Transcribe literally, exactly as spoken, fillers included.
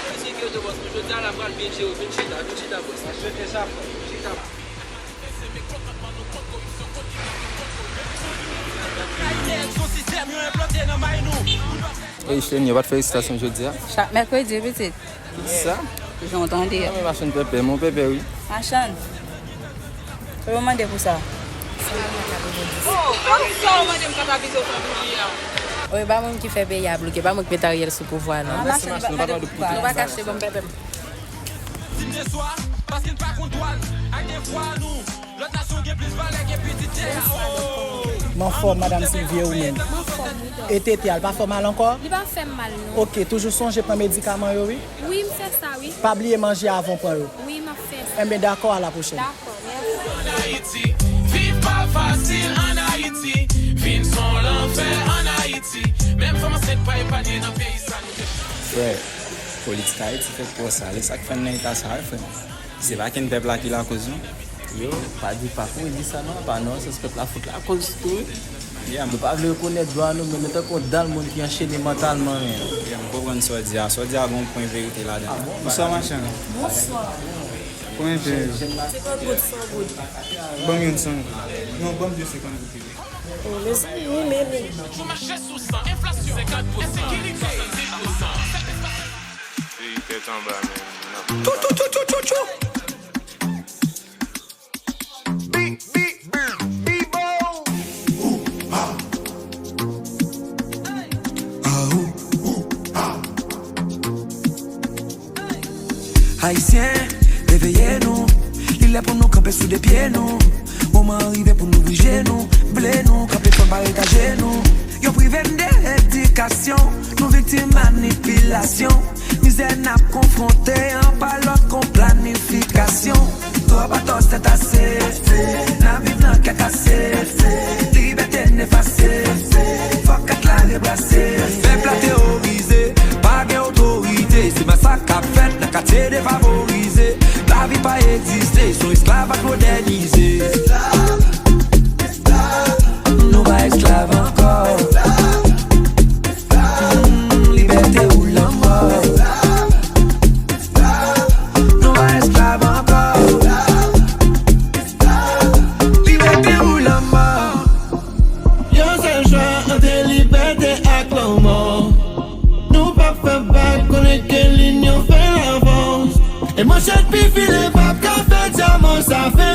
Mesye Kyoto, bòs, jodi a n ap pral byen jere, vin chita, vin chita, bòs. Chita. Ey, Chénie, yo pa t felisitasyon jodi a? Chak mèkredi, pitit. Kisa? Jan w tande a. Mwen machann pèpè, mwen pèpè, wi. Machann. Ou mande pou sa. Oh, kòm sa w mande m ka ta vize w fè pou li a. Wi, ba moun ki fè peyi a bloke, ba moun ki met Ariel sou pouvwa, non. Ah, machann, nou pa, nou pa kache, ban m pèpè m. Di m de swa, paske n pa konn dwàn, ak de fwa nou. Lòt nasyon gen plis valè ke pitit tè a, oh. M anfòm, Madanm Sylvie, ou menm? M anfòm, wi, dòk. E tete a, l pa fè w mal ankò? Li pa fè m mal, non. Oke, toujou sonje pran medikaman yo, wi. Wi, m fè sa, wi. Pa bliye manje avan w pran yo. Wi, m ap fè sa. Enben, dakò, a la pwochèn. Dakò, mèsi. Ann Ayiti, viv pa fasil ann Ayiti. Vin se yon lanfè ann Ayiti. Menm fanm ansent pa epanye nan peyi sa nou te chanje. Frè, politik Ayiti fèk twò sale. Sa k fè n nan eta sa a, wi, frè m. Se pa kenn pèp la ki lakoz, non. Yo, pa di, pa kouri di sa non, apa non, se pèp la fout lakoz tou, wi. Yeah, nou pa vle rekonèt dwa nou, men nou tankou yon dal moun ki anchene mantalman, men. Yeah, m konprann sa w di a. Sa w di a gen yon pwen verite ladan l. Ah bon? Bonswa, machann. Bonswa. Konbyen pen? Senkant goud, san goud. Ban m youn san goud. Non, ban m de senkant goud. Oh, mezanmi, men, men. Yo mache sou san, enflasyon, senkant pou san, ensekirite, swasanndiz pou san. Peyi tèt anba, men. Tchou, tchou, tchou, tchou, tchou, tchou. Bi, bi, bi, bibo. Ou, ha. Ah, ou, ou, ha. Ayisyen, reveye nou. Li lè pou nou kanpe sou de pye nou. Moman an rive pou nou ouvri je nou. Vle nou kanpe fèm pa rete ajenou. Yo prive n de edikasyon. Nou viktim manipilasyon. Mizè n ap konfwonte an pa lòt kon planifikasyon. Twòp atò sèt ase. N ap viv nan kè kase. Libète n efase. Fòk kart la rebrase. Pèp la teworize. Pa gen otorite. Se masak k ap fèt nan katye defavorize. Lavi pa egziste. Se yon esklavaj modènize. Nou pa esklav ankò. Mm, libète ou lanmò. Nou pa esklav ankò. Libète ou lanmò. Yon sèl chwa ant libète ak lanmò. Nou p ap fè bak, konnen ke linyon fè lavans. E manchèt pi filen p ap ka fè dyaman sa fè